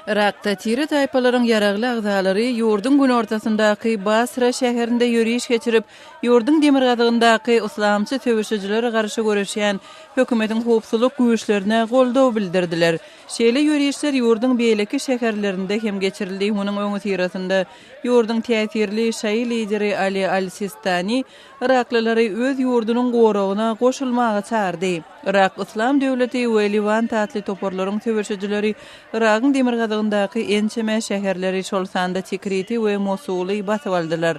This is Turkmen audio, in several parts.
Yrakda tire-taýpalaryň ýaragly agzalary ýurduň günortasyndaky Basra şäherinde ýöriş geçirip, ýurduň demirgazygyndaky yslamçy söweşijilere garşy göreşýän hökümetiň howpsuzlyk güýçlerine goldaw bildirdiler. Şeýle ýörişler ýurduň beýleki şäherlerinde hem geçirildi. Munuň öňüsyrasynda ýurduň täsirli şaýy lideri Ali al-Sistani yraklylary öz ýurdunyň goragyna goşulmaga çagyrdy. Yrak Yslam döwleti we Lewant atly toparlaryň söweşijileri Yragyň demirgazygyndaky ençeme şäherleri, şol sanda Tikriti we Mosuly basyp aldylar.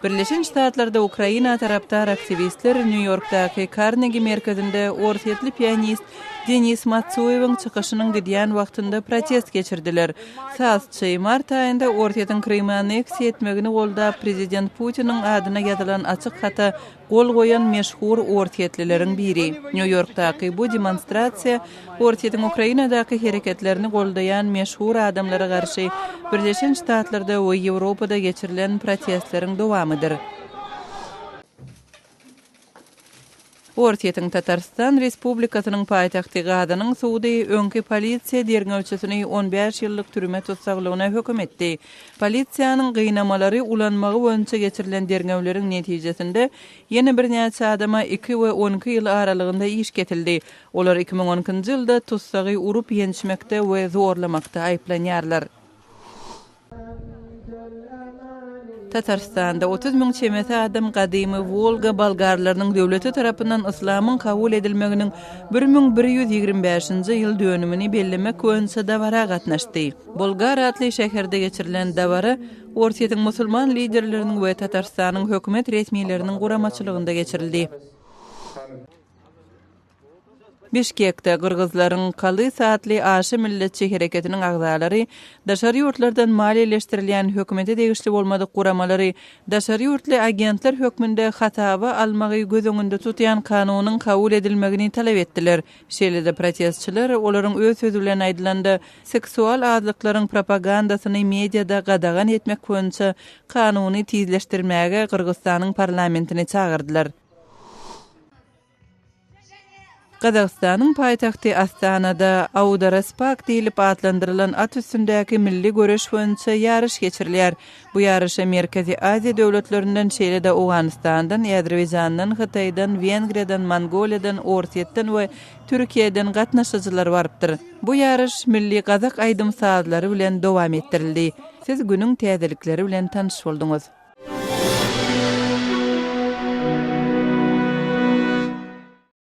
Birleşen Ştatlarda Ukraina tarapdar aktiwistler Nýu-Ýorkdaky Karnegi merkezinde orsýetli pianist Denis Matsuýewiň çykyşynyň gidýän wagtynda protest geçirdiler. Sazçy, mart aýynda Orsýetiň Krymy anneksiýa etmegini goldap, prezident Putiniň adyna ýazylan açyk hata gol goýan meşhur orsýetlileriň biri. Nýu-Ýorkdaky bu demonstrasiýa Orsýetiň Ukrainadaky hereketlerini goldaýan meşhur adamlara garşy Birleşen Ştatlarda we Ýewropada geçirilen protestleriň dowamydyr. Orsýetiň Tatarystan Respublikasynyň paýtagty Gazanyň sudy öňki polisiýa derňewçisini on bäş ýyllyk türme tussaglygyna höküm etdi. Polisiýanyň gynamalary ulanmagy boýunça geçirilen derňewleriň netijesinde ýene birnäçe adama iki we 12 ýyl aralygynda iş kesildi. Olar 2012-nji ýylda tussagy urup-ýençmekde we zorlamakda aýyplanýarlar. Tatarystanda 30 müň çemesi adam gadymy Wolga bolgarlarynyň döwleti tarapyndan yslamyň kabul edilmeginiň 1125-nji ýyl dönümini bellemek boýunça dabara gatnaşdy. Bolgar atly şäherde geçirilen dabara Orsýetiň musulman liderleriniň we Tatarystanyň hökümet resmileriniň guramaçylygynda geçirildi. Bişkekde gyrgyzlaryň Kalys atly aşa milletçi hereketiniň agzalary daşary ýurtlardan maliýeleşdirilýän hökümete degişli bolmadyk guramalary daşary ýurtly agentler hökmünde hasaba almagy göz öňünde tutýan kanunyň kabul edilmegini talap etdiler. Şeýle-de protestçiler, olaryň öz sözi bilen aýdylanda, seksual azlyklaryň propagandasyny mediada gadagan etmek boýunça kanuny tizleşdirmäge Gyrgyzystanyň parlamentini çagyrdylar. Gazagystanyň paýtagty Astanada Audaraspak diýlip atlandyrylan at üstündäki milli göreş boýunça ýaryş geçirilýär. Bu ýaryşa Merkezi Aziýa döwletlerinden, şeýle-de Owganystandan, Äzerbaýjandan, Hytaýdan, Wengriýadan, Mongoliýadan, Orsýetden we Türkiýeden gatnaşyjylar barypdyr. Bu ýaryş milli gazak aýdym-sazlary bilen dowam etdirildi. Siz günüň täzelikleri bilen tanyş bolduňyz.